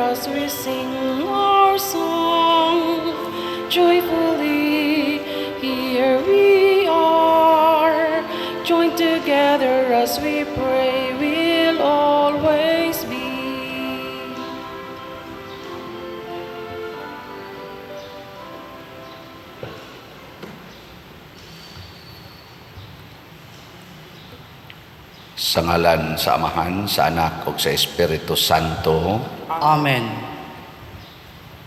as we sing our song. Joyfully, here we are, joined together as we pray, we'll always be. Sa ngalan sa Amahan, sa Anak ug sa Espiritu Santo. Amen.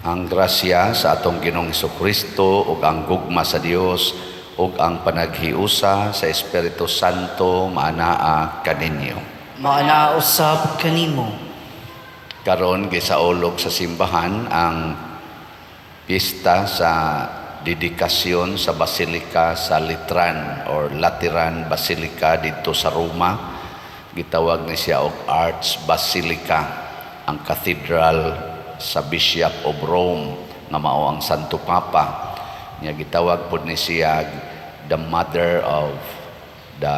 Ang grasya sa atong Ginoong Kristo ug ang gugma sa Dios ug ang panaghiusa sa Espiritu Santo maanaa kaninyo. Maanaa usab kanimo. Karon gisaulog sa simbahan ang pista sa dedikasyon sa Basilika sa Letran or Lateran Basilica didto sa Roma. Gitawag ni siya og Arch Basilica, ang cathedral sa Bishop of Rome nga mao ang Santo Papa. Nya gitawag pod ni siya the mother of the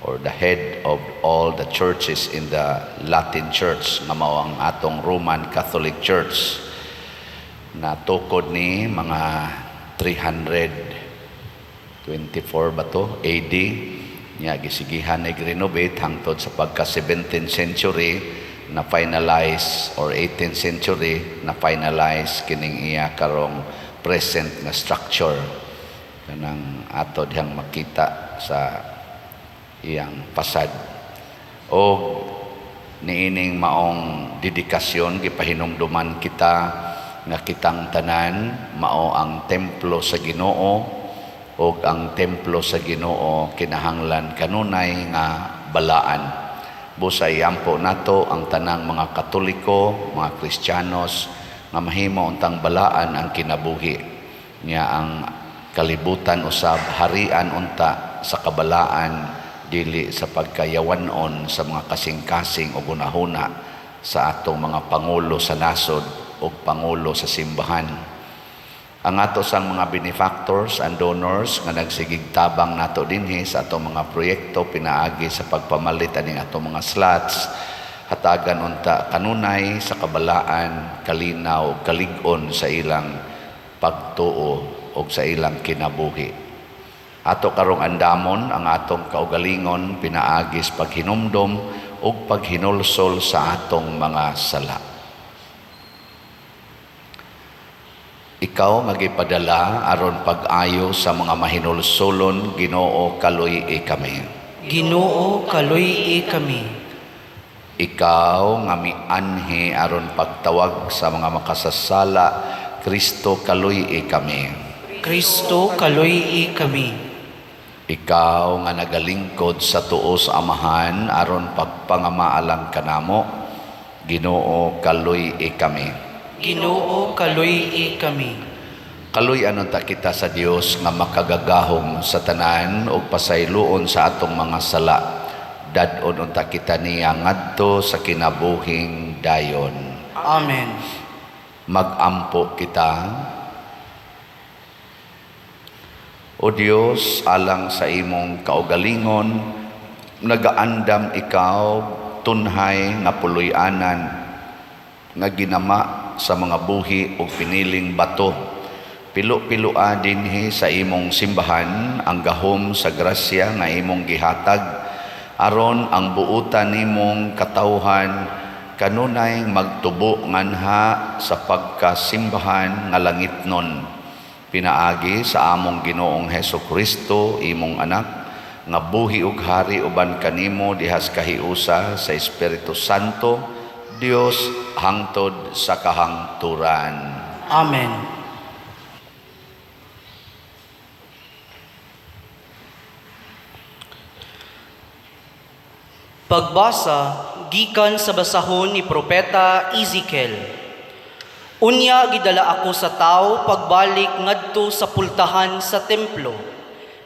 or the head of all the churches in the Latin Church nga mao ang atong Roman Catholic Church. Natukod ni mga 324 ba to AD, nya gisigihan ni renovate hangtod sa pagka 17th century na finalize or 18th century na finalize kining iya karong present nga structure kanang ato dihang makita sa iyang pasad. O niining maong dedikasyon, gipahinumduman kita nga kitang tanan mao ang templo sa Ginoo, ug ang templo sa Ginoo kinahanglan kanunay nga balaan. Busa iampo nato ang tanang mga Katoliko, mga Kristiyanos nga mahimo untang balaan ang kinabuhi niya. Ang kalibutan usab harian unta sa kabalaan, dili sa pagkayawanon sa mga kasing-kasing o gunahuna sa atong mga pangulo sa nasod o pangulo sa simbahan. Ang ato sang mga benefactors and donors nga nagsigig tabang nato dinhi sa atong mga proyekto pinaagi sa pagpamalit aning atong mga slots, hatagan unta kanunay sa kabalaan, kalinaw, kalig-on sa ilang pagtuo o sa ilang kinabuhi. Ato karong andamon ang atong kaugalingon pinaagi sa paghinumdom ug paghinulsol sa atong mga sala. Ikaw nga gipadala aron pag-ayo sa mga mahinulsolon, Ginoo, kaluy-i kami. Ginoo, kaluy-i kami. Ikaw nga mianhi aron pagtawag sa mga makasasala, Kristo, kaluy-i kami. Kristo, kaluy-i kami. Ikaw nga nagalingkod sa tuo sa Amahan aron pagpangamaalang kanamo, Ginoo, kaluy-i kami. Ginoo, kaluy-i kami. Kaluy-an unta kita sa Dios nga makagagahom sa tanan ug pasayloon sa atong mga sala. Dad-on unta kita niya ngadto sa kinabuhing dayon. Amen. Magampo kita. O Dios, alang sa imong kaugalingon, nagaandam ikaw tunhay nga puloy-anan nga ginama sa mga buhi ug piniling bato. Pilo-piloa dinhi sa imong simbahan ang gahom sa grasya nga imong gihatag aron ang buutan nimong katawhan kanunay magtubo nganha sa pagkasimbahan nga langitnon. Pinaagi sa among Ginoong Hesus Kristo, imong anak, nga buhi ug hari uban kanimo dihas kahiusa sa Espiritu Santo, Dios, hangtod sa kahangturan. Amen. Pagbasa gikan sa basahon ni Propeta Ezekiel. Unya gidala ako sa tawo pagbalik ngadto sa pultahan sa templo.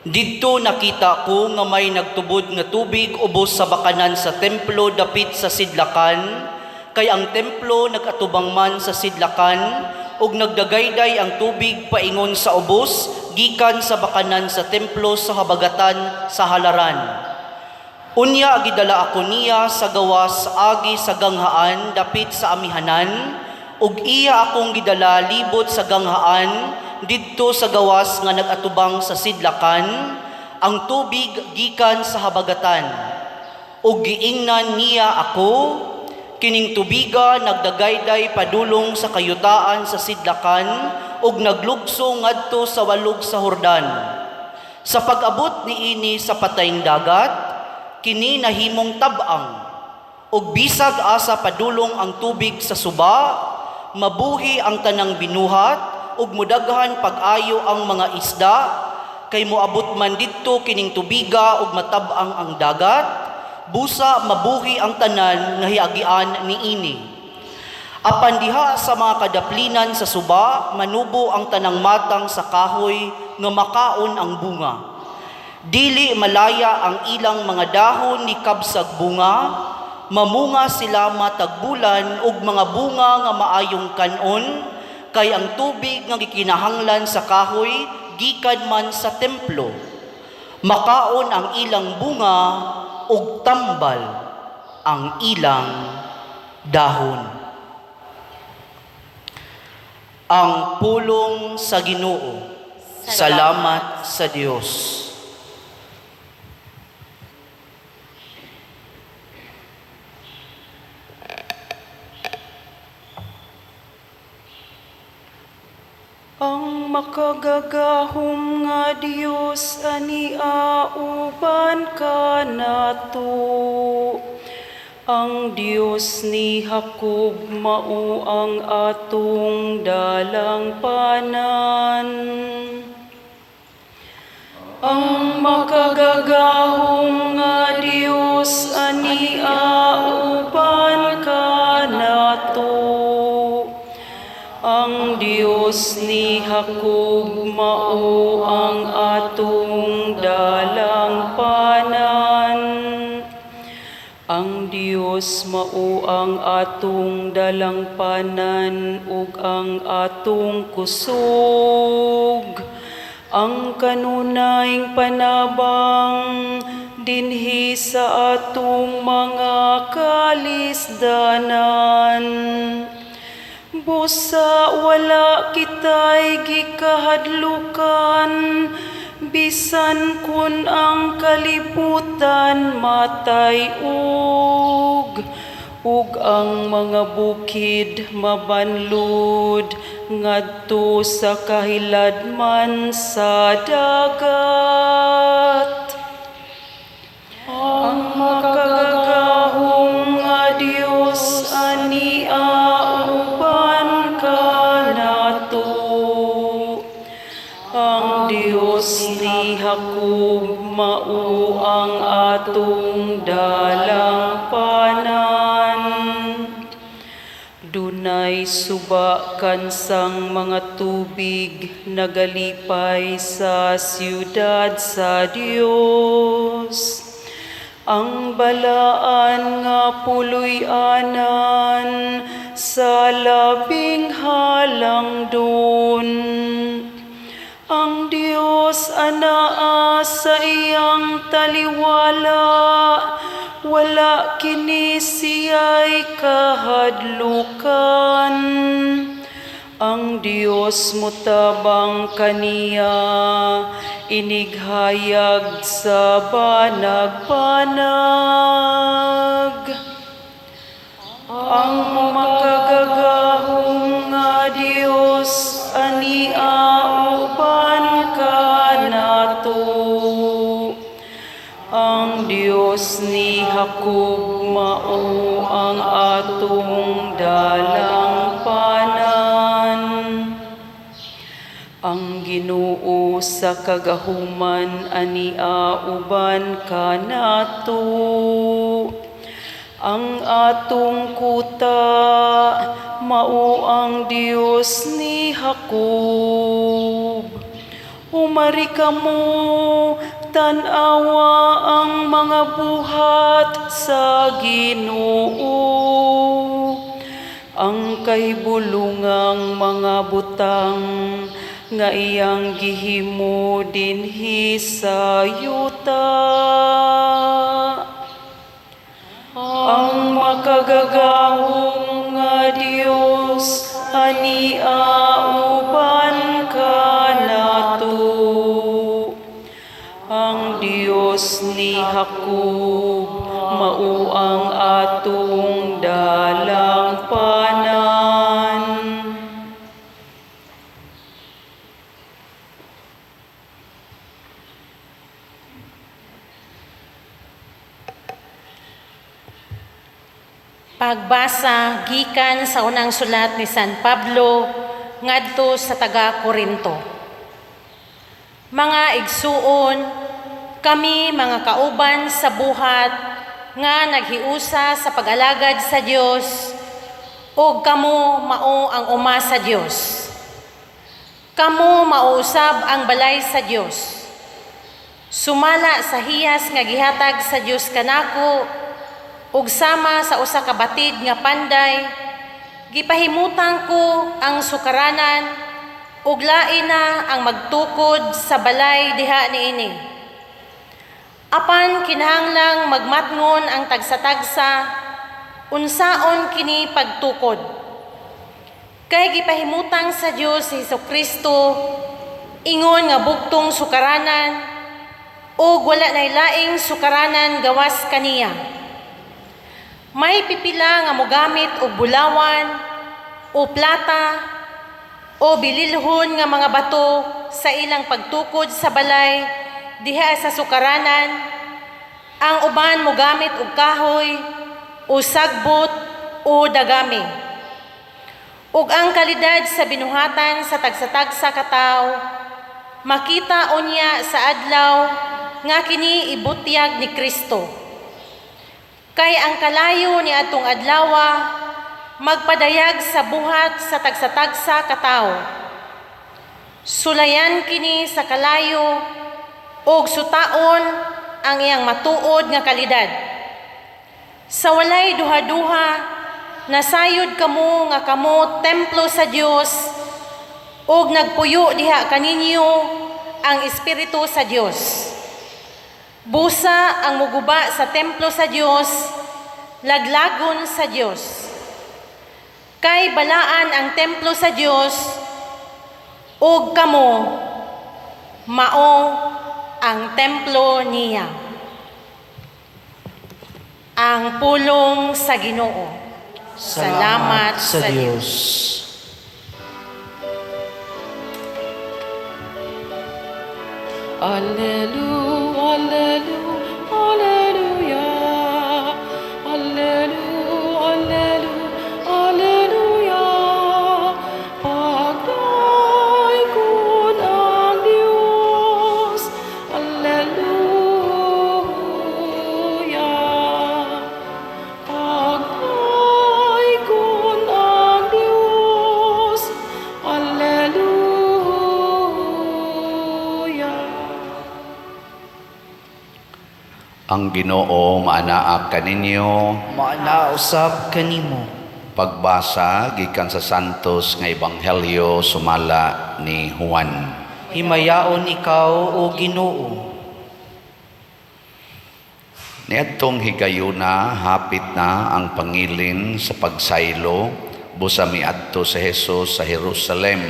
Didto nakita ko nga may nagtubod nga tubig ubos sa bakanan sa templo dapit sa sidlakan, kay ang templo nagatubang man sa sidlakan, ug nagdagayday ang tubig paingon sa ubos gikan sa bakanan sa templo sa habagatan sa halaran. Unya gidala ako niya sa gawas agi sa ganghaan dapit sa amihanan, Ug iya akong gidala libot sa ganghaan didto sa gawas nga nag-atubang sa sidlakan, ang tubig gikan sa habagatan. Ug giingnan niya ako, kining tubiga nagdagayday padulong sa kayutaan sa sidlakan ug naglugso ngadto sa walog sa Hordan. Sa pag-abot niini sa Patayng Dagat, kini nahimong tab-ang. Ug bisag asa padulong ang tubig sa suba, mabuhi ang tanang binuhat ug mudaghan pag-ayo ang mga isda, kay moabot man didto kining tubiga ug matab-ang ang dagat, busa mabuhi ang tanan nga hiagian niini. Apan diha sa mga kadaplinan sa suba, manubo ang tanang matang sa kahoy nga makaon ang bunga. Dili malaya ang ilang mga dahon ni kabsag bunga, mamunga sila matag bulan og mga bunga nga maayong kan-on, kay ang tubig nga gikinahanglan sa kahoy gikan man sa templo. Makaon ang ilang bunga ug tambal ang ilang dahon. Ang pulong sa Ginoo. Salamat sa Dios. Ang makagagahom nga Dios ania uban kanato. Ang Dios ni Jacob mao ang atong dalangpanan. Ang makagagahom nga Dios ania uban kanato. Ang Dios ni Jacob mao ang atong dalangpanan. Ang Dios mao ang atong dalangpanan ug ang atong kusog. Ang kanunayng panabang dinhi sa atong mga kalisdanan. Busa wala kita'y gikahadlukan, bisan kun ang kalibutan matay-og, ug ang mga bukid mabanlud ngadto sa kahiladman sa dagat. Ang makagagahom nga Dios ania uban kanato. Ang Dios ni Jacob mao ang atong dalangpanan. Dunay suba kansang mga tubig nagalipay sa siyudad sa Dios. Ang balaan nga puloy-anan sa labing halangdon. Ang Dios anaa sa iyang taliwala, wala kini siya'y kahadlukan. Ang Dios mutabang kaniya, inighayag sa banag-banag. Ang makagagahom nga Dios ania uban kanato. Ang Dios ni Jacob mao ang atong dalangpanan. Ang Ginoo sa kagahuman ania uban kanato. Ang atong kuta mao ang Dios ni Jacob. Umari kamo, tan-awa ang mga buhat sa Ginoo. Ang kahibulungang mga butang nga iyang gihimo dinhi sa yuta. Ang makagagahom nga Dios Pagbasa gikan sa unang sulat ni San Pablo ngadto sa taga Korinto. Mga igsuon, kami mga kauban sa buhat nga naghiusa sa pag-alagad sa Dios ug kamo mao ang uma sa Dios. Kamo mao usab ang balay sa Dios. Sumala sa hiyas nga gihatag sa Dios kanako ug sama sa usa ka batid nga panday, gipahimutang ko ang sukaranan ug lain na ang magtukod sa balay diha niini. Apan kinahanglang magmatngon ang tagsa-tagsa unsaon kini pagtukod. Kay gipahimutang sa Dios si Hesukristo ingon nga bugtong sukaranan ug wala nay laing sukaranan gawas kaniya. May pipila nga mogamit og bulawan o plata o bililhon nga mga bato sa ilang pagtukod sa balay diha sa sukaranan. Ang uban mogamit og kahoy o sagbot o dagami. Ug ang kalidad sa binuhatan sa tagsa-tagsa ka tawo makita unya sa adlaw nga kini ibutyag ni Kristo. Kay ang kalayo ni atong adlawa magpadayag sa buhat sa tagsa-tagsa ka tawo. Sulayan kini sa kalayo ug sutaon ang iyang matuod nga kalidad. Sa walay duha-duha, nasayod kamo nga kamo templo sa Dios ug nagpuyo diha kaninyo ang Espiritu sa Dios. Busa ang muguba sa templo sa Dios, laglagon sa Dios. Kay balaan ang templo sa Dios ug kamo mao ang templo niya. Ang pulong sa Ginoo. Salamat sa Dios. Alleluia, alleluia, alleluia. Alleluia, alleluia, alleluia. Pagdaiggon ang Diyos. Alleluia. Pagdaiggon ang Diyos. Alleluia. Ang Ginoo maanaa kaninyo. Maanaa usab kanimo. Pagbasa gikan sa Santos nga Ebanghelyo sumala ni Juan. Himayaon ikaw, o Ginoo. Niadtong higayuna, hapit na ang pangilin sa pagsaylo, busa miadto si Jesus sa Jerusalem.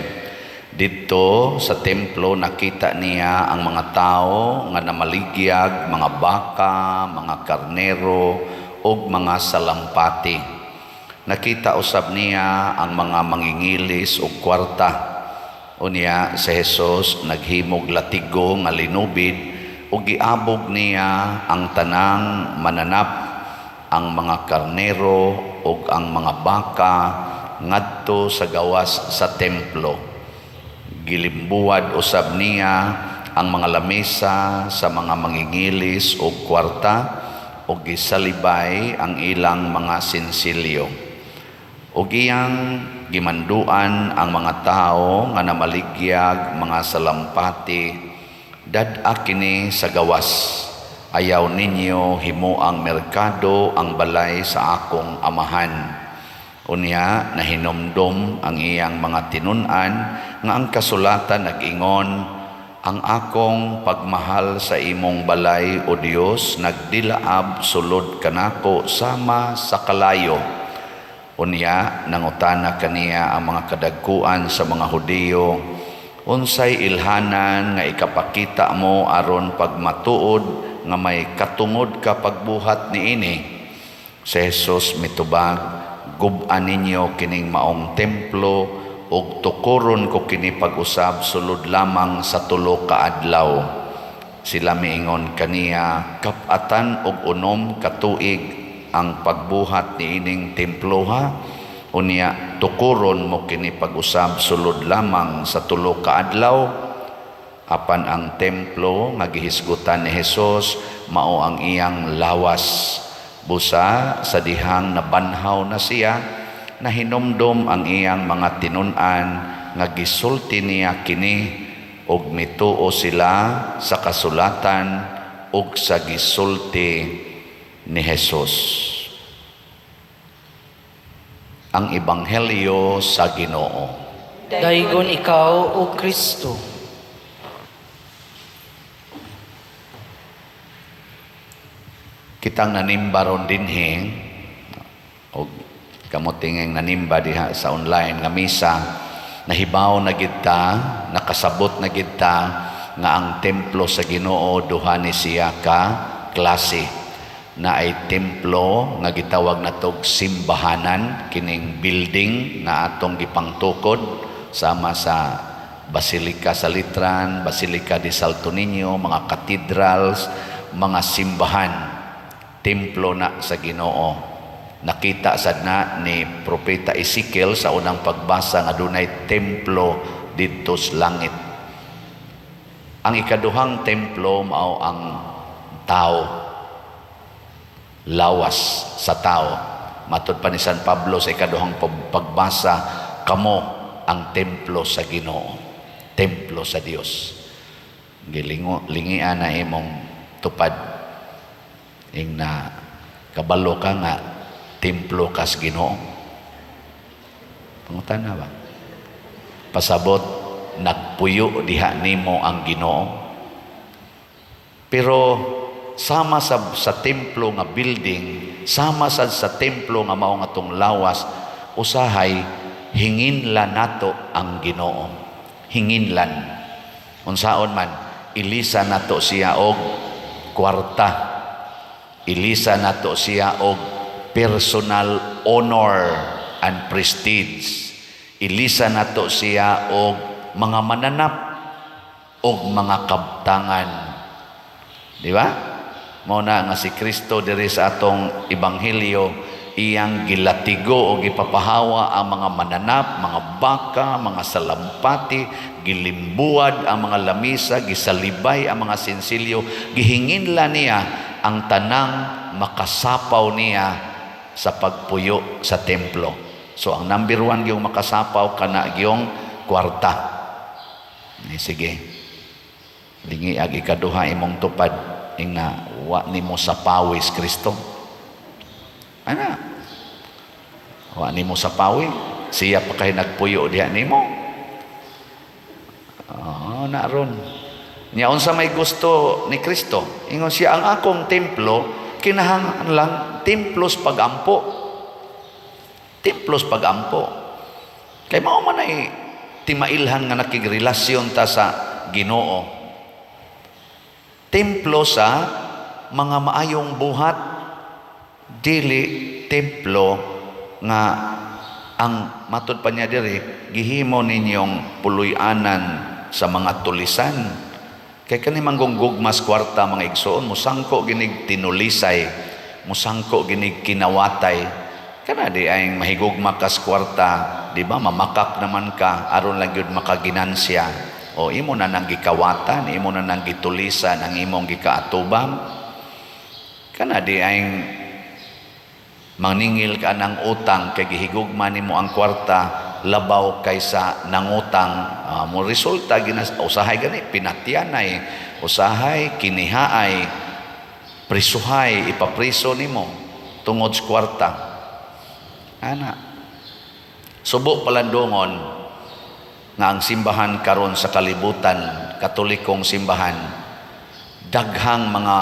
Didto sa templo nakita niya ang mga tao nga namaligyag, mga baka, mga karnero ug mga salampati. Nakita usab niya ang mga mangingilis og kwarta. Unya si Jesus naghimog latigo nga linubid ug giabog niya ang tanang mananap, ang mga karnero ug ang mga baka ngadto sa gawas sa templo. Gilimbuwad usab niya ang mga lamesa sa mga mangingilis og kwarta ug gisalibay ang ilang mga sinsilyo. Ug iyang gimanduan ang mga tawo nga namaligyag mga salampati, dad-a kini sa gawas. Ayaw ninyo himuang merkado ang balay sa akong amahan. Unya nahinumdom ang iyang mga tinun-an nga ang kasulatan nag-ingon, ang akong pagmahal sa imong balay, o Dios, nagdilaab sulod kanako sama sa kalayo. Unya nangutana kaniya ang mga kadagkuan sa mga Hudiyo, unsay ilhanan nga ikapakita mo aron pagmatuod nga may katungod ka pagbuhat niini? Si Jesus mitubag, gub-an ninyo kining maong templo ug tukuron ko kini pag-usab sulod lamang sa 3 ka adlaw. Sila miingon kaniya, kap-atan og 6 ka tuig ang pagbuhat niining temploha? Unya tukuron mo kini pag-usab sulod lamang sa 3 ka adlaw. Apan ang templo nga gihisgutan ni Hesus mao ang iyang lawas. Busa sa dihang nabanhaw na siya, nahinumdom ang iyang mga tinun-an nga gisulti niya kini, ug mituo sila sa kasulatan ug sa gisulti ni Hesus. Ang Ebanghelyo sa Ginoo. Daygon ikaw, O Kristo. Kitang nanimba ron dinhi, og kamutingeng nanimba diha sa online nga misa, nahibaw na gid ta, nakasabot na gid ta nga ang templo sa Ginoo duha ni siya ka klase. Na ay templo nga gitawag natog simbahanan, kining building nga atong gipangtukod sama sa Basilica sa Letran, Basilica de Santo Niño, mga cathedrals, mga simbahan, templo na sa Ginoo. Nakita sad na ni Propeta Ezekiel sa unang pagbasa nga dunay templo didto sa langit. Ang ikaduhang templo mao ang tao, lawas sa tao. Matud pa ni San Pablo sa ikaduhang pagbasa, kamo ang templo sa Ginoo, templo sa Dios. Gilingo, lingian na imong tupad, ing na kabalo ka nga templo kas Ginoo. Pangutana ba? Pasabot, nagpuyo diha nimo ang Ginoo. Pero sama sa templo nga building, sama sa templo nga mao nga atong lawas, usahay hinginlan nato ang Ginoo. Hinginlan. Unsaon man, ilisa nato siya og kwarta. Ilisa nato siya og personal honor and prestige. Ilisa nato siya og mga mananap og mga kabtangan. Di ba? Mao na nga si Kristo diri sa atong ebanghelyo, iyang gilatigo o gipapahawa ang mga mananap, mga baka, mga salampati, gilimbuad ang mga lamisa, gisalibay ang mga sinsilyo, gihinginla niya ang tanang makasapaw niya sa pagpuyo sa templo. So ang number 1 gyung makasapaw kana gyung kwarta. Sige. Lingi ag ikaduha imong tupad ing na wa nimo sa pawis Kristo. Ana. Wa nimo sa pawi, siya pa kay nagpuyo diha nimo. Oh, na ron. Nya unsa may gusto ni Kristo? Ingon siya, ang akong templo kinahanglan templos pagampo. Templos pagampo. Kay mao man ay timailhan nga nakigrelasyon ta sa Ginoo. Templo sa mga maayong buhat, dili templo nga ang matud pa niya diri gihimo ninyong puloy-anan sa mga tulisan. Kay kani manggugmas kwarta mga igsoon, musangko ginig tinulisay, musangko ginig kinawatay. Kana di ay mahigugma kas kwarta, di ba? Mamakak naman ka aron lang gyud makaginansya. O imo na nang gikawatan, imo na nang gitulisan ang imong gikaatubang. Kana di ay maningil ka ng utang kay gihigugma nimo ang kwarta labaw kaysa nangutang. Mo resulta ginas usahay gani pinatyanay, usahay kinihaay, prisuhay, ipapriso nimo tungod sa kwarta. Ana subo palandongon nga ang simbahan karon sa kalibutan, Katolikong simbahan, daghang mga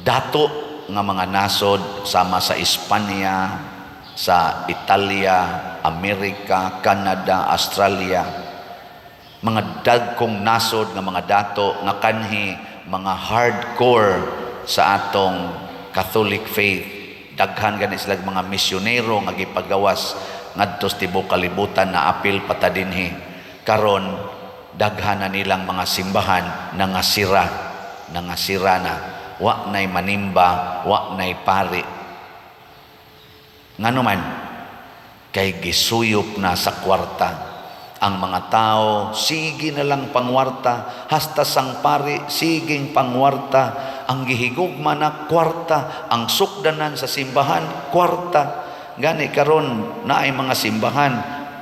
dato nga mga nasod sama sa Espanya, sa Italia, Amerika, Canada, Australia, mga dagkong nasod nga mga dato nga kanhi mga hardcore sa atong Catholic faith. Daghan gani sila mga misyonero nga gipagawas ngadto sa tibuok kalibutan na apil pata dinhi. Karon daghan na nilang mga simbahan nangasira na. Wa nay manimba, wa nay pari. Ngano man, kay gisuyop na sa kwarta. Ang mga tao, sige na lang pangwarta, hasta sang pari, siging pangwarta, ang gihigugma na kwarta, ang sukdanan sa simbahan, kwarta. Gani karon naay mga simbahan,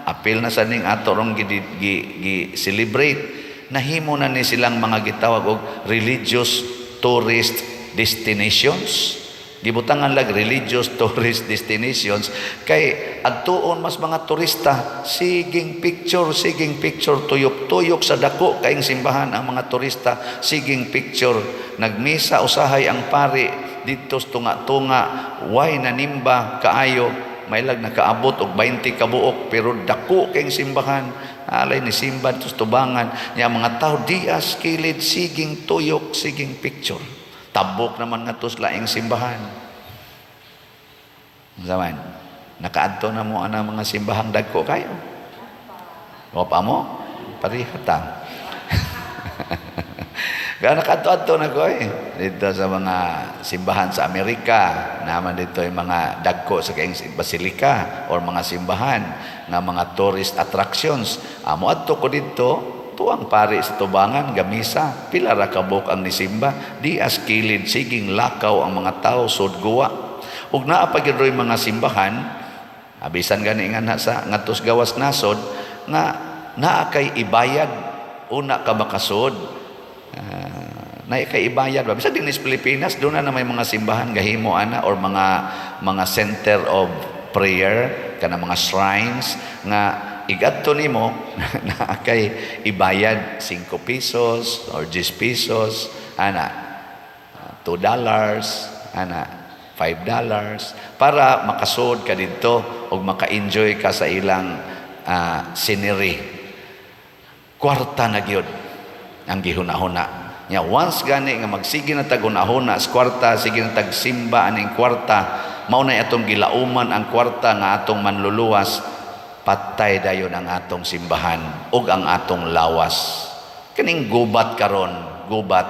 apil na sa ning ato rong gi, gi, gi celebrate, nahimo na ni silang mga gitawag og religious tourist destinations. Gibutangan lag religious tourist destinations kay adtuon mas mga turista, siging picture, tuyok-tuyok sa dako kaing simbahan ang mga turista, siging picture. Nagmisa usahay ang pari didto sa tunga-tunga, way nanimba kaayo, mailag nakaabot og 20 ka buok, pero dako kaing simbahan, alay ni simba didto sa tubangan nya, mga tao dias kilid, siging tuyok, siging picture. Tabok naman nga sa laing simbahan. Zaman, nakaadto na mo ana mga simbahang dagko kayo. O pa mo? Parihata. Kaya nakaadto-adto na ko eh. Dito sa mga simbahan sa Amerika, naman dito yung mga dagko sa kaing basilika or mga simbahan nga mga tourist attractions. Amo adto ko dito, tuang pari sa tubangan, gamisa, pila ra kabuk ang nisimba, di as kilid, siging lakaw ang mga tao, sud guwa. Ug naa pa gyud ro'y mga simbahan, abisan gani nga na sa ngadtos gawas nasod, nga naa kay ibayad una ka makasud. Naa kay ibayad ba? Bisan din sa Pilipinas, doon na may mga simbahan gahimo ana or mga center of prayer, kana mga shrines nga igadto nimo naa kay ibayad 5 pesos or 10 pesos ana, $2 ana, $5 para makasud ka didto ug maka-enjoy ka sa ilang scenery. Kwarta na gyud ang gihuna-huna nya. Once gani nga magsige na tag hunahuna sa kwarta, sige na tag simba aning kwarta, mao na atong gilauman ang kwarta nga atong manluluwas, patay dayon ang atong simbahan ug ang atong lawas. Kaning gubat karon, gubat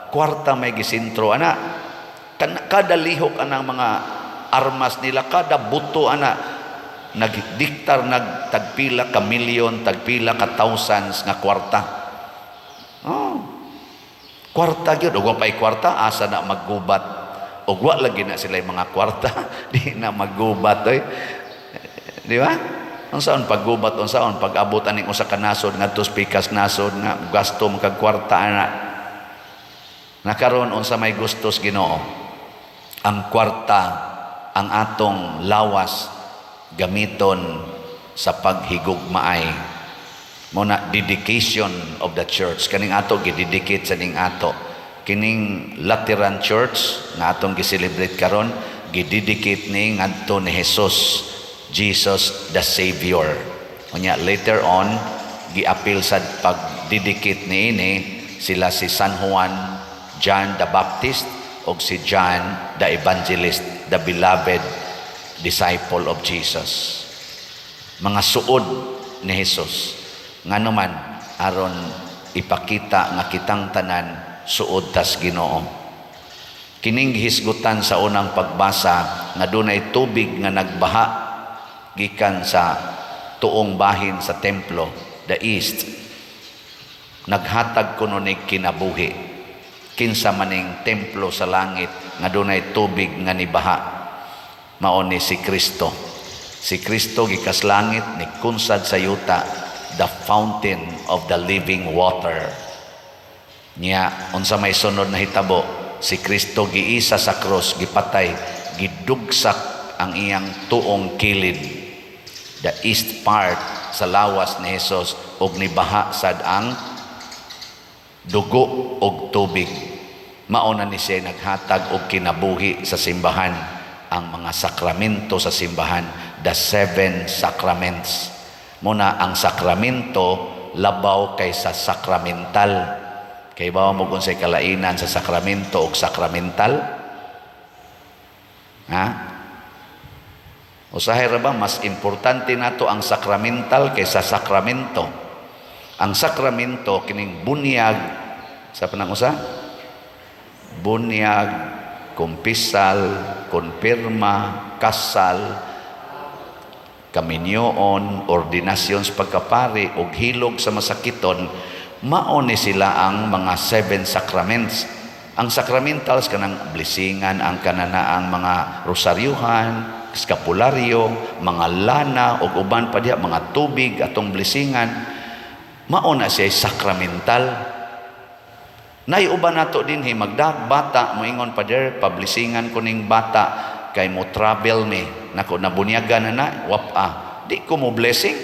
kwarta may gisentro ana. Kada lihok anang mga armas nila, kada buto ana, nagdiktar nagtagpila ka milyon, tagpila ka thousands nga kwarta. Oh, kwarta gyud. Ug wa pay kwarta, asa na maggubat? Ug wa lagi na sila mga kwarta, di na maggubat oy, di ba? Unsaon paggubat, unsaon pag-abot aning usa ka nasod ngadto sa pikas nasod nga gasto man kag kwarta ana? Nakaron, unsa may gustos Ginoo? Ang kwarta, ang atong lawas, gamiton sa paghigugmaay. Mo na dedication of the church. Kaning ato gidedicate sa ning ato. Kining Lateran Church nga atong gi-celebrate karon, gidedicate ni ngadto ni Jesus, Jesus the Savior. Unya later on giapil sa pag-dedicate niini sila si San Juan, John the Baptist o si John the Evangelist, the beloved disciple of Jesus. Mga suod ni Jesus. Ngano man, aron ipakita nga kitang tanan suod tas Ginoo. Kining gihisgutan sa unang pagbasa nga dunay tubig nga nagbaha gikan sa tuong bahin sa templo, the east, naghatag kuno ni kinabuhi. Kinsa maning templo sa langit nga dunay tubig nga nibaha? Mao ni si Kristo. Si Kristo gikas langit, ni kunsad sa yuta, the fountain of the living water. Nya unsa may sunod na hitabo? Si Kristo giisa sa krus, gipatay, gidugsak ang iyang tuong kilid, the east part sa lawas ni Jesus, ug nibaha sad ang dugo og tubig. Mao na ni siya naghatag og kinabuhi sa simbahan, ang mga sakramento sa simbahan, the seven sacraments. Muna ang sakramento labaw kaysa sakramental. Kay bawa mo kung say kalainan sa sakramento og sakramental? Ha? Usahay ra ba mas importante nato ang sakramental kaysa sakramento? Ang sakramento kining bunyag sa panang usa? Bunyag, kumpisal, konpirma, kasal. Kaminyoon, ordinasyon sa pagkapari ug hilog sa masakiton, mao ni sila ang mga seven sacraments. Ang sacramentals, kanang blessingan, ang kananaang mga rosaryuhan, skapularyo, mga lana ug uban pa diha, mga tubig atong blessingan, mao na siya sacramental. Nay uban nato dinhi magdag bata, moingon, "Pader, pablessingan ko ning bata kay mo travel mi." Nako, nabunyagan na na, wap-a. Di ko mo blessing.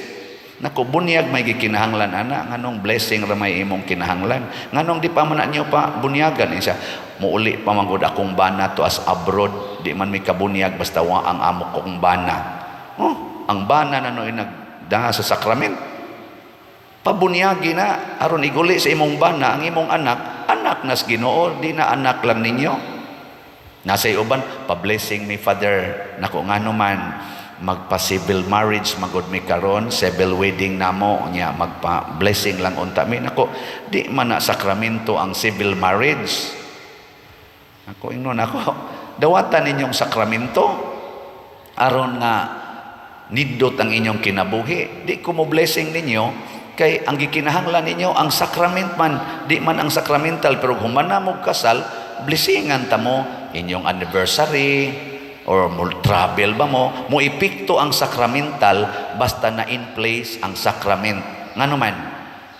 Nako, bunyag may gikinahanglan ana. Nganong blessing ra may imong kinahanglan? Nganong di pa man na niyo pa bunyagan? Eh, siya muuli pa man gud akong bana to as abroad, di man mi kabunyag basta wa ang amo kong bana. Oh, ang bana na no nagdaa sa sakrament. Pabunyagi na aron iguli sa imong bana ang imong anak, anak nas Ginoo, di na anak lang ninyo. Nasa uban, "Pa-blessing mi, Father." Nako, ngano man? Magpa-civil marriage magod mi karon, civil wedding namo nya, magpa-blessing lang unta mi. Nako, di man na sakramento ang civil marriage. Ako, ingnon ako, dawatan ninyong sakramento aron nga nindot ang inyong kinabuhi. Di ko mo blessing ninyo kay ang gikinahanglan ninyo ang sacrament man, di man ang sacramental. Pero human na mo kasal, blessingan ta mo inyong anniversary or mo travel ba mo, mo epekto ang sacramental basta na in place ang sacrament. Ngano man,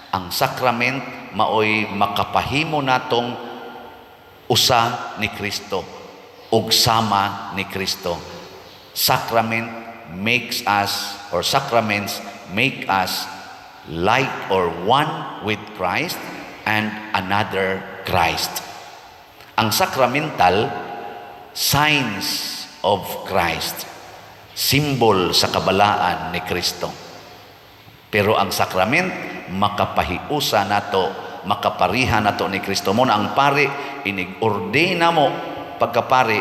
ang sacrament maoy makapahimo natong usa ni Kristo ug sama ni Kristo. Sacrament makes us or sacraments make us like or one with Christ and another Christ. Ang sacramental, signs of Christ, symbol sa kabalaan ni Kristo. Pero ang sakrament makapahiusa nato, makapariha nato ni Kristo. Mo na ang pari inig-ordina mo pagkapari,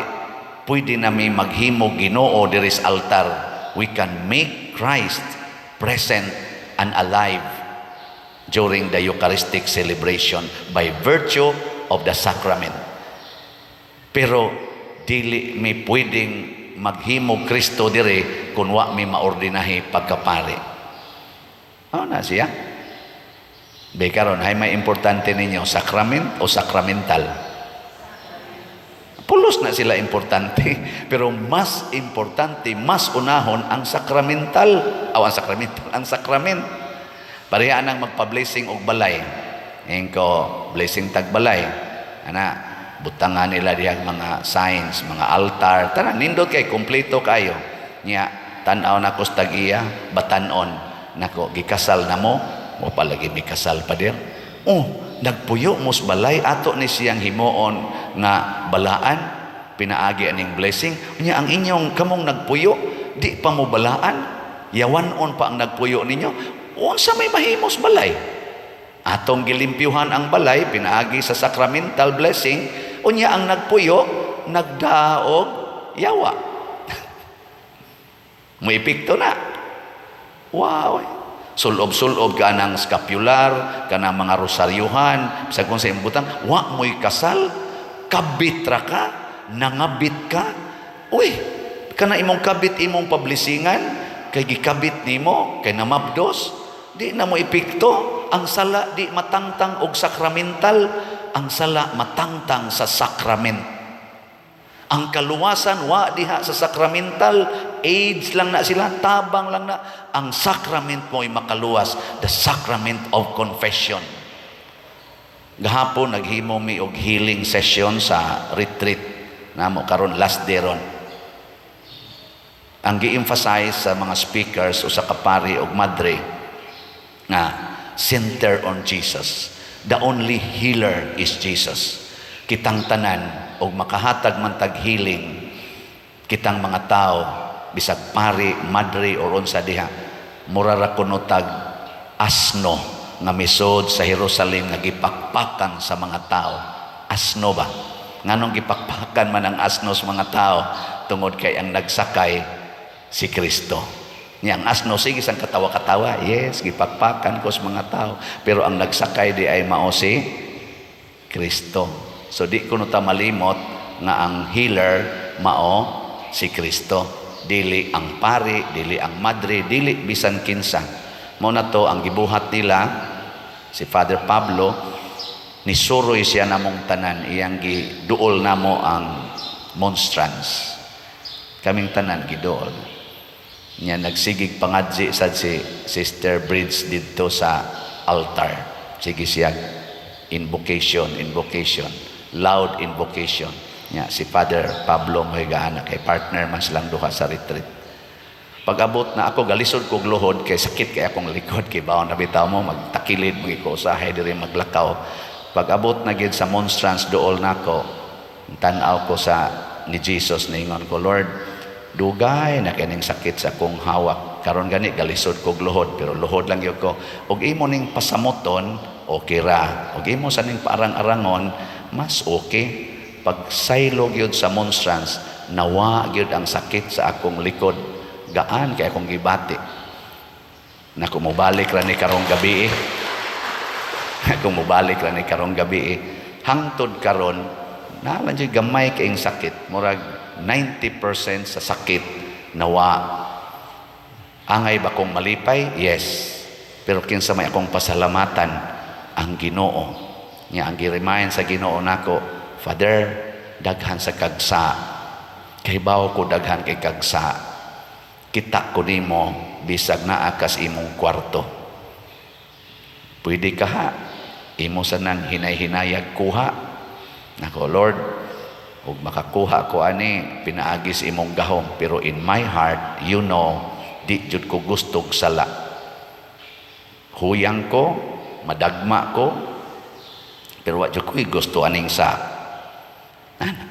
pwede na mi maghimo Ginoo diri sa altar. We can make Christ present and alive during the Eucharistic celebration by virtue of the sacrament. Pero dili mi pwedeng maghimo Kristo dire kung wa mi maordinahi pagkapari. Ano na siya? Be karon, hay may importante ninyo, sacrament o sacramental? Pulos na sila importante, pero mas importante, mas unahon ang sacramental, aw ang sacramental, ang sacrament. Pareha nang magpa-blessing og balay. Ingko, "Blessing tag balay." Ana, butangan nila diyang mga signs, mga altar. Tanan nindot kay kompleto kayo. Nya, tan-aw na ko sa tag-iya, batanon. Nako, "Gikasal na mo?" "Mo palagi mikasal, Pader." "Oh, nagpuyo mo sa balay, ato ni siyang himuon nga balaan, pinaagi aning blessing. Nya ang inyong kamong nagpuyo, di pa mo balaan. Yawanon pa ang nagpuyo ninyo. Unsa may mahimos balay?" Atong gilimpyuhan ang balay pinaagi sa sacramental blessing, unya ang nagpuyo nagdaog yawa. Mo epekto na. Wow. Sulob-sulob ka ng scapular, ka ng mga rosaryuhan, bisag kung sa imbutang, wa mo'y kasal, kabit ra ka, nangabit ka. Uy, kana imong kabit imong pablesingan, kay gikabit nimo, kay namabdos, di na mo epekto. Ang sala di matangtang og sakramental, ang sala matangtang sa sakrament. Ang kaluwasan wa diha sa sakramental, aids lang na sila, tabang lang na. Ang sacrament mo'y makaluwas, the sacrament of confession. Gahapon naghimo mi og healing session sa retreat namo karon, last day ron. Ang gi-emphasize sa mga speakers, usa ka pari og madre, nga center on Jesus. The only healer is Jesus. Kitang tanan og makahatag man tag healing, kitang mga tao, bisag pari, madre or unsa diha, mura ra kuno tag asno nga misod sa Jerusalem nga gipakpakan sa mga tao. Asno ba? Nganong gipakpakan man ang asno sa mga tao? Tungod kay ang nagsakay si Kristo. Nya ang asno sige sang katawa-katawa. "Yes, gipakpakan ko sa mga tao." Pero ang nagsakay di ay mao si Kristo. So di ko ta malimot nga ang healer mao si Kristo. Dili ang pari, dili ang madre, dili bisan kinsa. Mao na to ang gibuhat nila si Father Pablo, nisuroy siya namong tanan, iyang giduol namo ang monstrance. Kaming tanan giduol. Nya nagsigig pangadji sad si Sister Bridge didto sa altar. Sige siya invocation, invocation, loud invocation. Nya si Father Pablo mohigaana kay partner man silang duha sa retreat. Pag-abot na ako, galisod kog luhod kay sakit kay akong likod, kay bawon na bitaw mo magtakilid mo ko usahay diri maglakaw. Pag-abot na gid sa monstrance, duol nako. Tan-aw ko sa ni Jesus, niingon ko, "Lord, dugay na kining sakit sa akong hawak. Karon gani galisod kog luhod, pero luhod lang gyud ko. Ug imo ning pasamoton, okay ra. Ug imo sa ning paarang-arangon, mas okay." Pag saylo gyud sa monstrance, nawa gyud ang sakit sa akong likod. Gaan kay akong gibati. Na kung mobalik ra ni karong gabi eh. Kung mobalik ra ni karong gabi eh. Hangtod karon, naa man jud gamay kaing sakit. Murag 90% sa sakit nawa. Angay ba kong malipay? Yes. Pero kinsa may akong pasalamatan? Ang Ginoo. Nya ang gi-remind sa Ginoo nako, "Father, daghan sa kagsa. Kahibaw ko daghan kay kagsa. Kita ko nimo bisag naa kas imong kwarto. Pwede ka ha. Imo sa nang hinay-hinayag kuha." Nako, "Lord, ug makakuha ko ani pinaagi sa imong gahom, pero in my heart, di jud ko gustog sala. Huyang ko, madagma ko, pero wa jud ko gusto aning sa ana."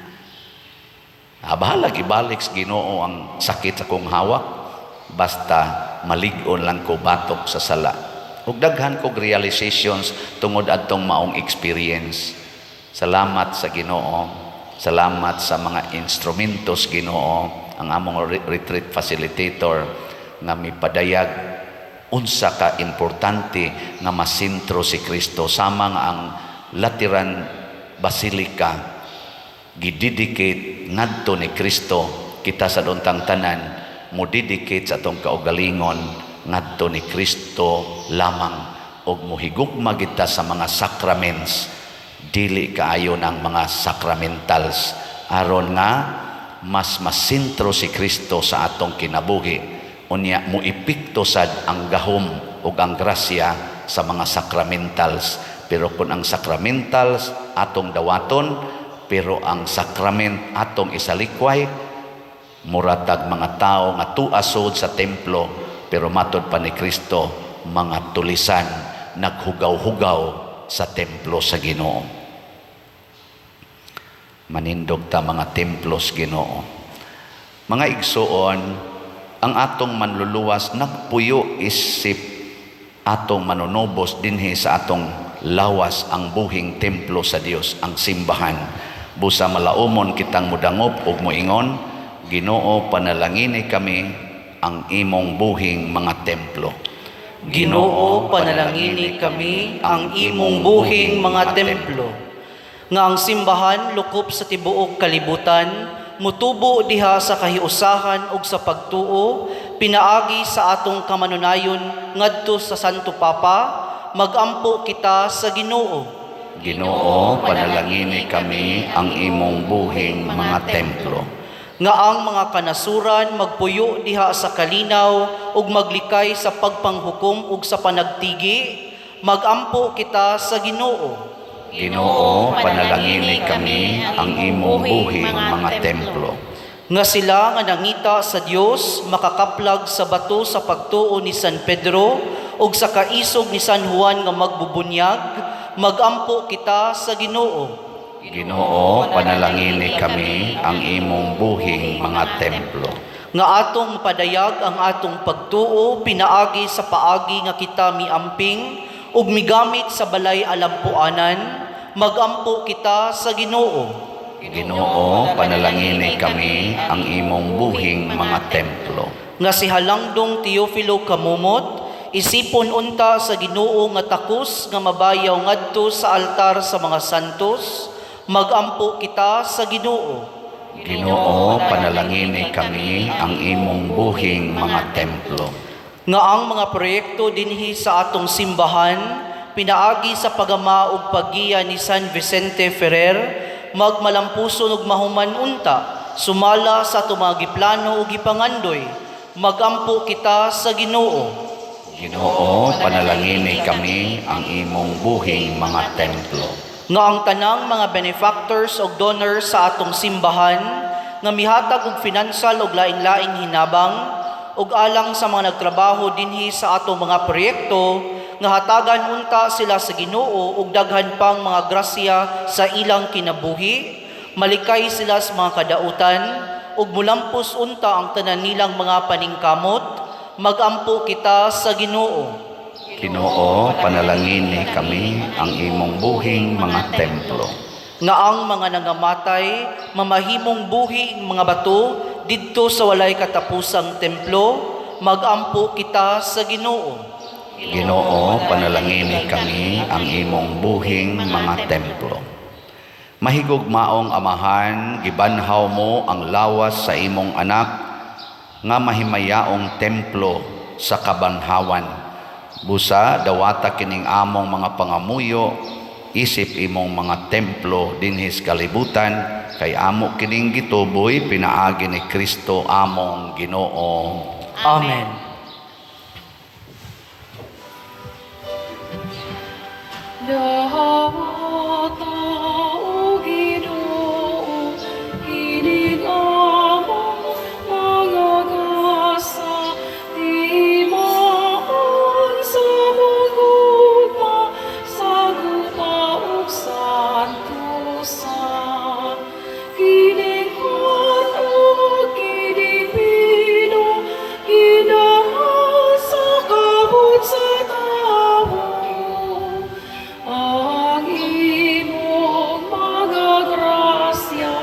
Ah, bahala ibalik sa Ginoo ang sakit sa kong hawak, basta malig-on lang ko batok sa sala. Ug daghan kog realizations tungod adtong maong experience. Salamat sa Ginoo. Salamat sa mga instrumentos Ginoo, ang among retreat facilitator nga mipadayag unsa ka importante nga masentro si Kristo, sama nga ang Lateran Basilica gidedicate ngadto ni Kristo, kita sa untang tanan mo dedicate sa atong kaugalingon ngadto ni Kristo lamang ug mohigugma kita sa mga sacraments, dili kaayo ng mga sacramentals, aron nga mas masentro si Kristo sa atong kinabuhi. Unya moepekto sad ang gahom ug ang grasya sa mga sacramentals. Pero kung ang sacramentals atong dawaton pero ang sacrament atong isalikway, muratag mga tao nga tuasod sa templo, pero matod pa ni Kristo, mga tulisan naghugaw-hugaw sa templo sa Ginoo. Manindog ta mga templos Ginoo. Mga igsuon, ang atong Manluluwas nagpuyo isip atong manunubos dinhi sa atong lawas, ang buhing templo sa Dios, ang simbahan. Busa malaumon kitang mudangop ug moingon, "Ginoo, panalangini kami, ang imong buhing mga templo." Ginoo, panalangini kami, ang imong buhing mga templo. Nga ang simbahan lukop sa tibuok kalibutan, mutubo diha sa kahiusahan ug sa pagtuo, pinaagi sa atong kamanunayon ngadto sa Santo Papa, magampo kita sa Ginoo. Ginoo, panalangini kami, ang imong buhing mga templo. Nga ang mga kanasuran magpuyo diha sa kalinaw ug maglikay sa pagpanghukom ug sa panagtigi, magampo kita sa Ginoo. Ginoo, panalangini kami, ang imong buhing mga templo. Nga sila nga nangita sa Dios makakaplag sa bato sa pagtuo ni San Pedro ug sa kaisog ni San Juan nga magbubunyag, magampo kita sa Ginoo. Ginoo, panalangini kami, ang imong buhing mga templo. Nga atong mapadayag ang atong pagtuo pinaagi sa paagi nga kita miamping ug migamit sa balay alampuanan, magampo kita sa Ginoo. Ginoo, panalangini kami, ang imong buhing mga templo. Nga si Halangdong Teofilo Camomot isipon unta sa Ginoo nga takos nga mabayaw ngadto sa altar sa mga santos, magampo kita sa Ginoo. Ginoo, panalangini kami ang imong buhing mga templo. Nga ang mga proyekto dinhi sa atong simbahan pinaagi sa pagama ug paggiya ni San Vicente Ferrer magmalampuson ug mahuman unta sumala sa atong mga giplano ug gipangandoy, magampo kita sa Ginoo. Ginoo, panalangini kami ang imong buhing mga templo. Nga ang tanang mga benefactors ug donors sa atong simbahan nga mihatag og financial ug laing-laing hinabang ug alang sa mga nagtrabaho dinhi sa atong mga proyekto nga hatagan unta sila sa Ginoo ug daghan pang mga grasya sa ilang kinabuhi, malikay sila sa mga kadautan ug mulampos unta ang tanan nilang mga paningkamot, magampo kita sa Ginoo. Ginoo, panalangini kami ang imong buhing mga templo. Nga ang mga nangamatay mamahimong buhi ang mga bato didto sa walay katapusang templo, magampo kita sa Ginoo. Ginoo, panalangini kami ang imong buhing mga templo. Mahigugmaong Amahan, gibanhaw mo ang lawas sa imong anak nga mahimayaong templo sa kabanhawan. Busa dawata kining among mga pangamuyo isip imong mga templo dinhi sa kalibutan, kay amo kining gituboy pinaagi ni Kristo among Ginoo. Amen. Dawata o Ginoo, kining among mga gasa, timaan sa among gugma, sa gugma ug santosa. Kining pan ug kining bino, gidala sa kamot sa tawo. Ang imong mga grasya,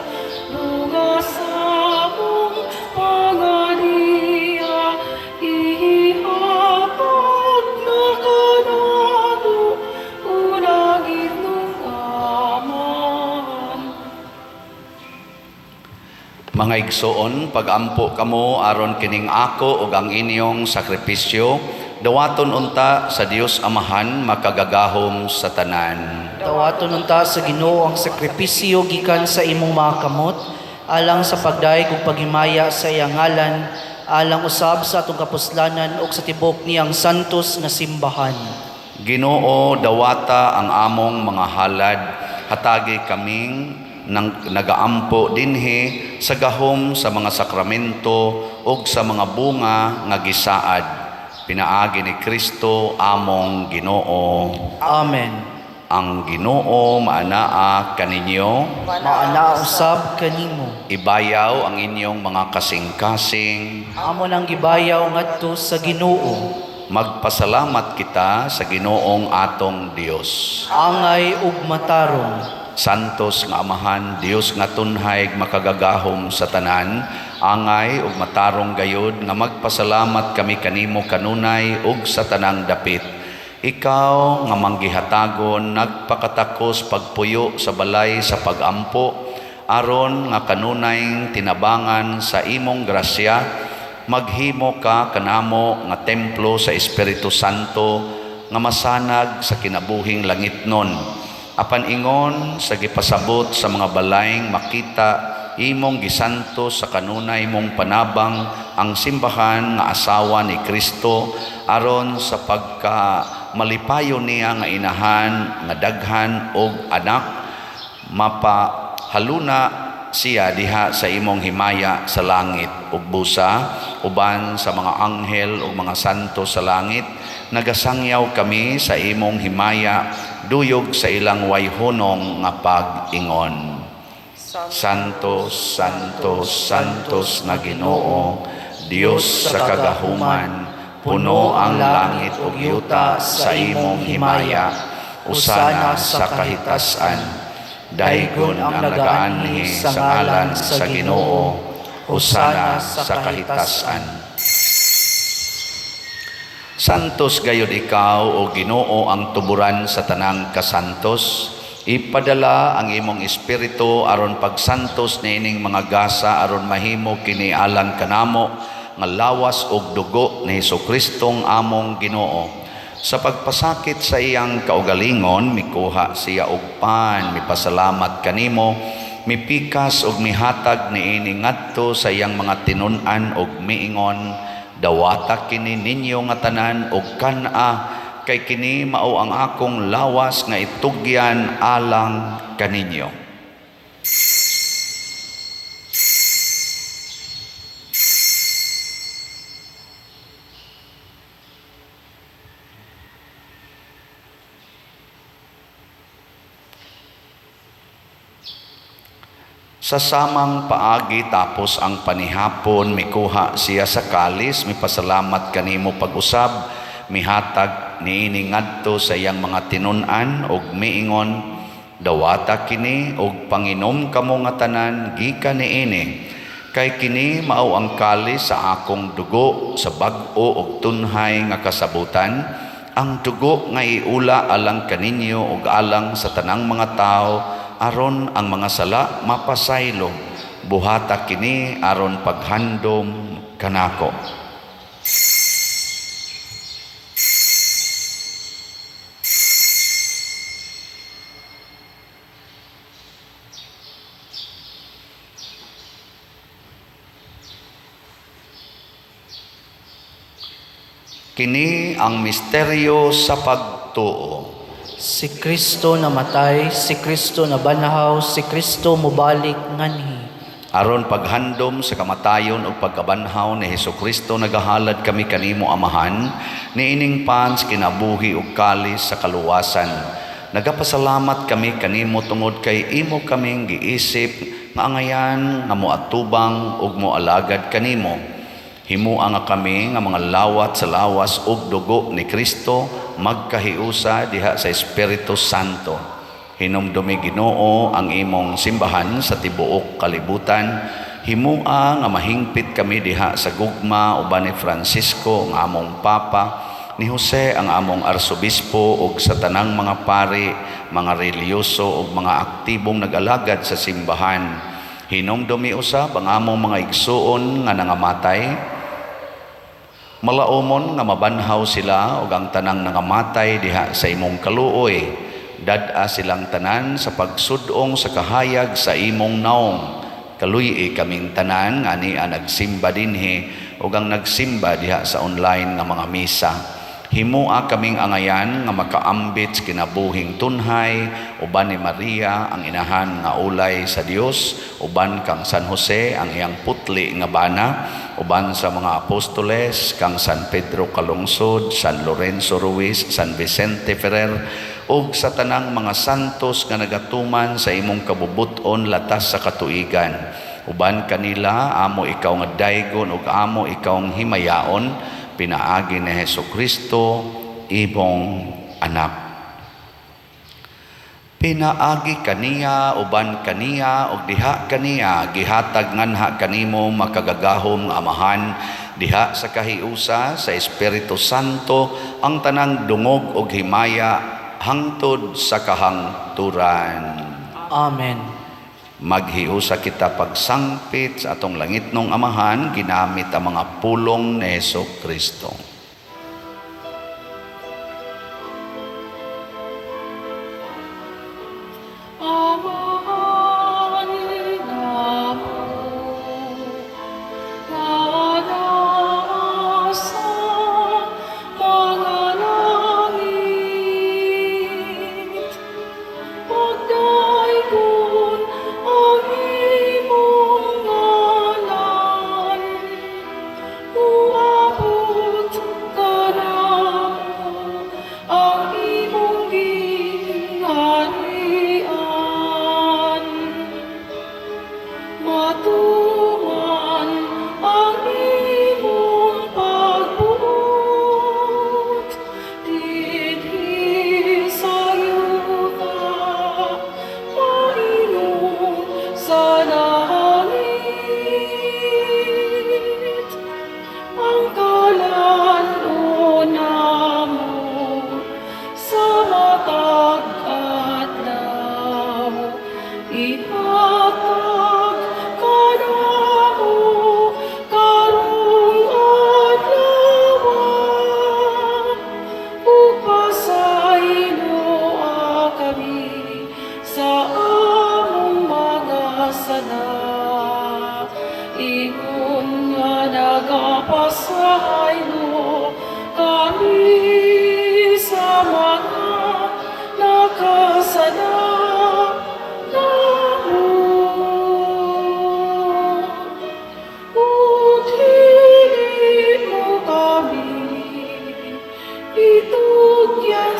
bunga sa among pangaliya, ihatag na kanamo, unang Amahan. Mga igsoon, pagampo kamo aron kining ako ug ang inyong sakripisyo dawaton unta sa Dios Amahan makagagahom sa tanan. Dawaton unta sa Ginoo ang sakripisyo gikan sa imong mga kamot alang sa pagdayeg ug paghimaya sa iyang ngalan, alang usab sa atong kapuslanan ug sa tibok niyang santos nga simbahan. Ginoo, dawata ang among mga halad, hatagi kaming nang nagaampo dinhi sa gahom sa mga sakramento ug sa mga bunga nga gisaad pinaagi ni Kristo among Ginoo. Amen. Ang Ginoo maanaa kaninyo. Maanaa usab kanimo. Ibayaw ang inyong mga kasing-kasing. Amo nang gibayaw ngadto sa Ginoo. Magpasalamat kita sa Ginoong atong Dios. Angay ug matarong. Santos nga Amahan, Dios nga tunhay makagagahom sa tanan, angay ug matarong gayod nga magpasalamat kami kanimo kanunay ug sa tanang dapit. Ikaw nga manggihatagon nagpakatakos pagpuyo sa balay sa pagampo, aron nga kanunay tinabangan sa imong grasya, maghimo ka kanamo nga templo sa Espiritu Santo nga masanag sa kinabuhing langitnon. Apan ingon sa gipasabot sa mga balayng makita imong gisanto sa kanunay mong panabang ang simbahan nga asawa ni Kristo, aron sa pagka malipayon niya nga inahan nga daghan og anak, mapahaluna siya diha sa imong himaya sa langit. Ug busa uban sa mga anghel ug mga santo sa langit, nagasangyaw kami sa imong himaya duyog sa ilang wayhunong nga pag-ingon. Santo, Santo, Santos na Ginoo, Dios sa kagahuman, puno ang langit ug yuta sa imong himaya. Usana sa kahitasan. Daygon ang nagaanhi sa ngalan sa Ginoo. Usana sa kahitasan. Santos gayud ikaw, o Ginoo, ang tuburan sa tanang kasantos. Ipadala ang imong espiritu aron pagsantos niining mga gasa aron mahimo kini alang kanamo nga lawas ug dugo ni Hesus-Kristong among Ginoo. Sa pagpasakit sa iyang kaugalingon, mikuha siya og pan, mipasalamat kanimo, mipikas ug mihatag niini ngadto sa iyang mga tinun-an ug miingon, "Dawata kini ninyo nga tanan ug kan-a, kay kini mao ang akong lawas nga itugyan alang kaninyo." Sa samang paagi tapos ang panihapon, mikuha siya sa kalis, mipasalamat kanimo pag-usab, mihatag niini ngadto sa iyang mga tinun-an ug miingon, "Dawata kini ug panginom kamo nga tanan gikan niini, kay kini mao ang kalis sa akong dugo sa bag-o ug tunhay nga kasabutan, ang dugo nga iula alang kaninyo ug alang sa tanang mga tawo aron ang mga sala mapasaylo. Buhata kini aron paghandom kanako." Kini ang misteryo sa pagtuo. Si Kristo namatay, si Kristo nabanhaw, si Kristo mobalik nganhi. Aron paghandom sa kamatayon ug pagkabanhaw ni Hesukristo, nagahalad kami kanimo, Amahan, niining pan sa kinabuhi ug kalis sa kaluwasan. Nagapasalamat kami kanimo tungod kay imo kaming giisip nga angayan nga moatubang ug moalagad kanimo. Himua nga kami nga mga lawat sa lawas ug dugo ni Kristo magkahiusa diha sa Espiritu Santo. Hinumdumi, Ginoo, ang imong simbahan sa tibuok kalibutan. Himua nga mahingpit kami diha sa gugma uban ni Francisco ang among Papa, ni Jose ang among Arsobispo ug sa tanang mga pari, mga relihiyoso ug mga aktibong nag-alagad sa simbahan. Hinumdumi usab ang among mga igsuon nga nangamatay. Malaumon nga mabanhaw sila ug ang tanang nangamatay diha sa imong kaluoy. Dad-a silang tanan sa pagsudong sa kahayag sa imong naong. Kaluy-i kaming tanan nga ania nagsimba dinhi ug ang nagsimba diha sa online nga mga misa. Himua kaming angayan nga makaambit sa kinabuhing tunhay uban ni Maria ang inahan nga ulay sa Dios, uban kang San Jose ang iyang putli nga bana, uban sa mga apostoles kang San Pedro Calungsod, San Lorenzo Ruiz, San Vicente Ferrer ug sa tanang mga santos nga nagatuman sa imong kabubut-on latas sa katuigan. Uban kanila amo ikaw nga daygon ug amo ikaw ang himayaon, pinaagi ni Hesukristo imong anak. Pinaagi kaniya, uban kaniya ug diha kaniya, gihatag nganha kanimo makagagahom nga Amahan diha sa kahiusa sa Espiritu Santo ang tanang dungog ug himaya hangtod sa kahangturan. Amen. Maghiusa kita pagsangpit sa atong langitnong Amahan ginamit ang mga pulong ni Hesukristo. Amahan namo, nga naa sa mga langit, pagdaygon ang imong ngalan, muabot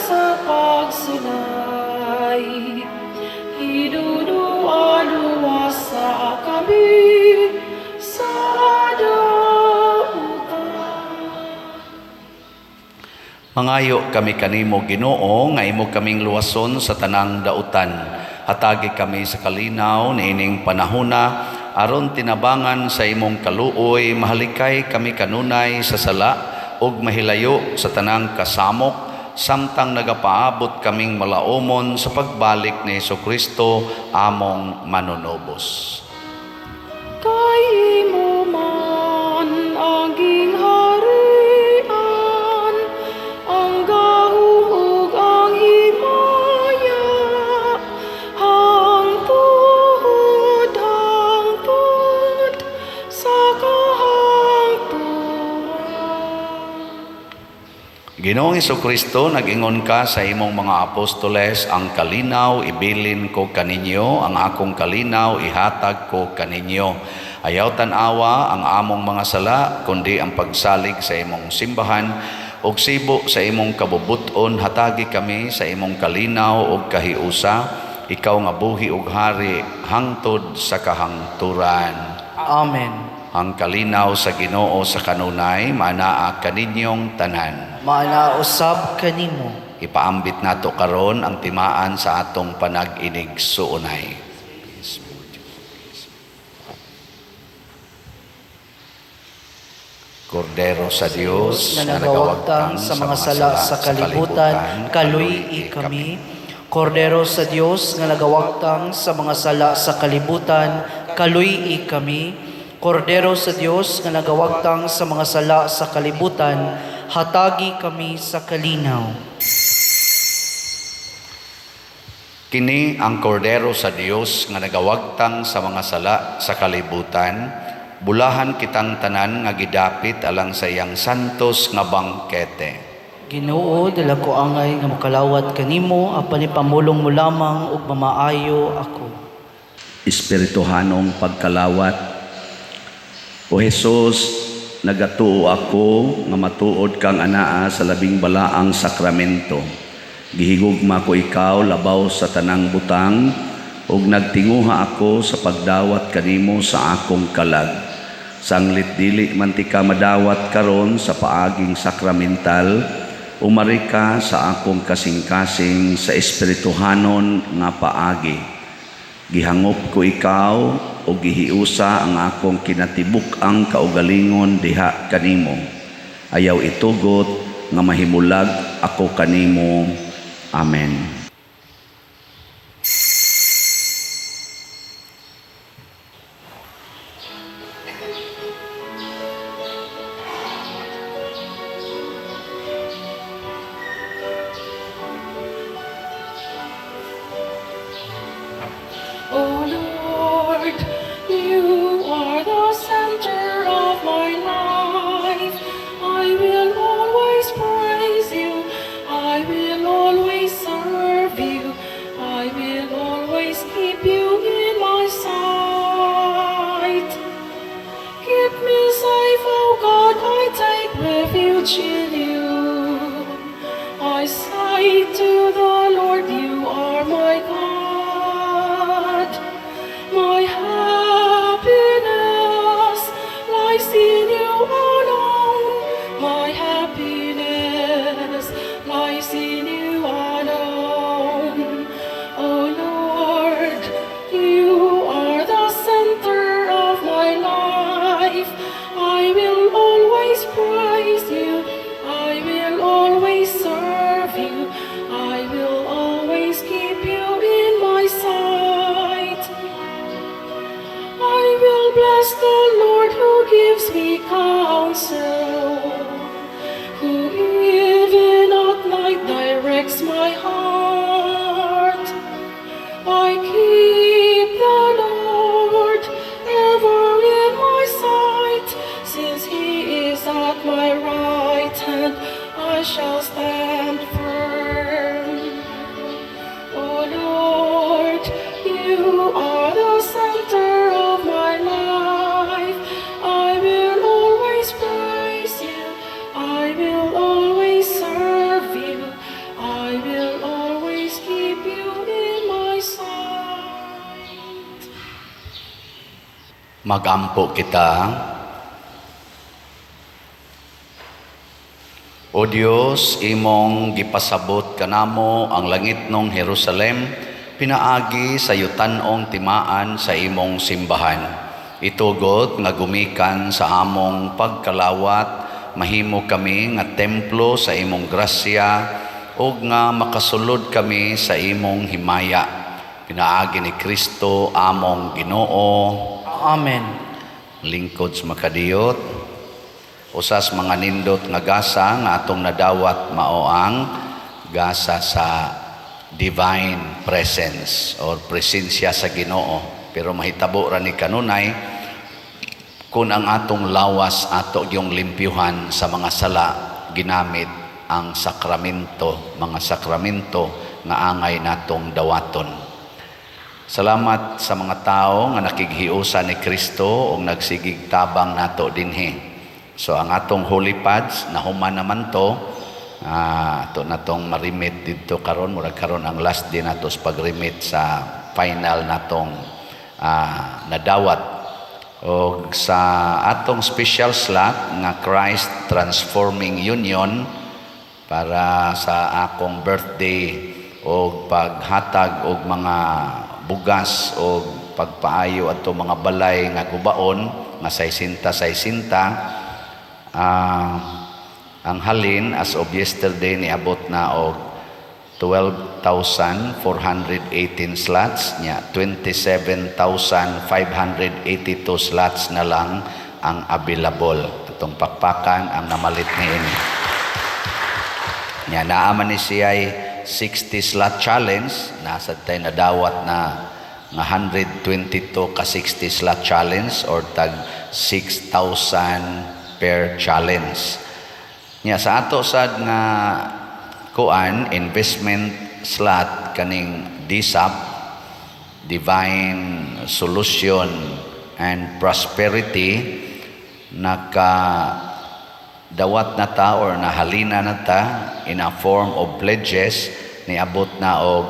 sa pagsulay. Hinunua luwasa kami sa dautan. Mangayo kami kanimo, Ginoo, nga imo kaming luwason sa tanang dautan. Hatagi kami sa kalinaw niining panahona aron tinabangan sa imong kaluoy mahalikay kami kanunay sa sala ug mahilayo sa tanang kasamok samtang nagapaabot kaming malaumon sa pagbalik ni Kristo among manunubos. Kay imo man ang gingharian, ang gahom ug ang himaya, hangtod, hangtod sa kahangturan. Ginoong Kristo, nag-ingon ka sa imong mga apostoles, "Ang kalinaw ibilin ko kaninyo, ang akong kalinaw ihatag ko kaninyo." Ayaw tan-awa ang among mga sala, kundi ang pagsalig sa imong simbahan, ug sibo sa imong kabubuton, hatagi kami sa imong kalinaw ug kahiusa, ikaw nga buhi ug hari hangtod sa kahangturan. Amen. Ang kalinaw sa Ginoo sa kanunay maanaa kaninyong tanan. Maanaa usab kanimo. Ipaambit nato karon ang timaan sa atong panag-inigsuonay. Kordero sa Dios nga nagawagtang sa mga sala sa kalibutan, kaluy-i kami. Kordero sa Dios nga nagawagtang sa mga sala sa kalibutan, kaluy-i kami. Kordero sa Dios nga nagawagtang sa mga sala sa kalibutan, hatagi kami sa kalinaw. Kini ang Kordero sa Dios nga nagawagtang sa mga sala sa kalibutan. Bulahan kitang tanan nga gidapit alang sa iyang santos nga bangkete. Ginoo, dili ko angay nga makalawat kanimo, apan ipamulong mo lamang ug mamaayo ako. Espirituhanong pagkalawat. O Jesus, nagatuo ako nga matuod kang anaa sa labing balaang sakramento. Gihigugma ko ikaw labaw sa tanang butang ug nagtinguha ako sa pagdawat kanimo sa akong kalag. Sanglit dili man tika madawat karon sa paaging sakramental, umari ka sa akong kasing-kasing sa espirituhanon nga paagi. Gihangop ko ikaw o gihiusa ang akong kinatibuk-ang kaugalingon diha kanimo. Ayaw itugot nga mahimulag ako kanimo. Amen. O Lord, you are the center of my life. I will always praise you. I will always serve you. I will always keep you in my sight. Keep me safe, O God, I take refuge in you. I say to the Lord, "You are my God." My happiness lies in you alone. My happiness lies in you alone. Oh Lord, you are the center of my life. I will always praise you. I will always serve you. I will always keep you in my sight. I will bless the Lord who gives me counsel, who even at night directs my heart. I keep the Lord ever in my sight, since he is at my right hand, I shall stand firm. O Lord, you are the center of my life. I will always praise Magampo kita. O Dios, imong gipasabot kanamo ang langitnong Jerusalem pinaagi sa yutan-ong timaan sa imong simbahan. Itugot nga gumikan sa among pagkalawat, mahimo kami nga templo sa imong grasya ug nga makasulod kami sa imong himaya. Pinaagi ni Kristo among Ginoo. Amen. Lingkod sa makadiyot, usas mga nindot nga gasa nga atong nadawat mao ang gasa sa divine presence or presensya sa Ginoo. Pero mahitabo ra ni kanunay kung ang atong lawas ato yung limpyuhan sa mga sala ginamit ang sakramento, mga sakramento nga angay natong dawaton. Salamat sa mga tao nga nakighiusa ni Kristo ug nagsigig tabang nato dinhi. So ang atong holy pads nahuman naman to, ato na tong marimit didto karon, murag karon ang last day nato sa pag-remit sa final natong nadawat. Og sa atong special slot nga Christ Transforming Union para sa akong birthday og paghatag og mga bugas og pagpaayo adto mga balay nga gubaon nga 60 60, ang halin as of yesterday niabot na og 12,418 slots nya, 27,582 slots na lang ang available. Atong pakpakan ang namalit niini. Nya naa man ni siya'y 60 slot challenge, nasa tay nadawat na nga 122 ka 60 slot challenge or tag 6,000 per challenge. Nya sa ato sad nga kuan investment slot kaning DSAP, Divine Solution and Prosperity, naka dawat na ta or nahalina na ta in a form of pledges, niabot na og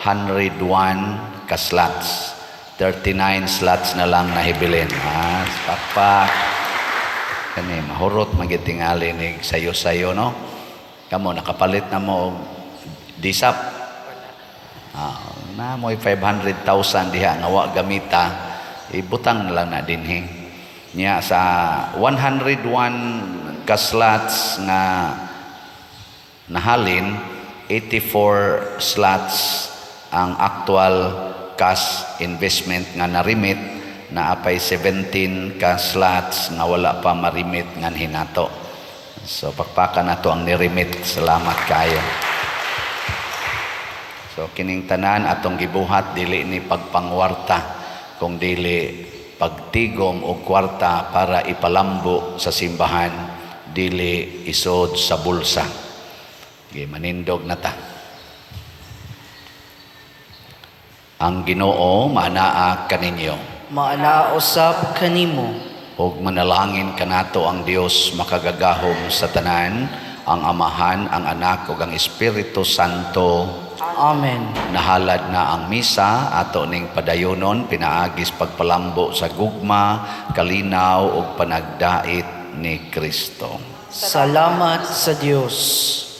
101 ka slots. 39 slots na lang nahibilin. Pakpak. Kani mahurot magitingali ni sayo-sayo, no? Kamo nakapalit na mo og DSAP. Na mo'y 500,000 diha nga wa gamita, ibutang na lang na dinhi. Nya sa 101 ka slots nga nahalin, 84 slots ang actual cash investment nga narimit, na apay 17 ka slots nga wala pa marimit ngan hinato. So pakpakan nato ang nirimit. Salamat kayo. So kining tanan atong gibuhat dili ni pagpangwarta, kung dili pagtigom og kwarta para ipalambo sa simbahan, dili isod sa bulsa. Gi manindog na ta. Ang Ginoo maanaa kaninyo. Maanaa usab kanimo. Ug manalangin kanato ang Dios makagagahom sa tanan, ang Amahan, ang Anak ug ang Espiritu Santo. Amen. Nahalad na ang misa ato ning padayonon pinaagis pagpalambo sa gugma, kalinaw ug panagdait ni Kristo. Salamat sa Dios.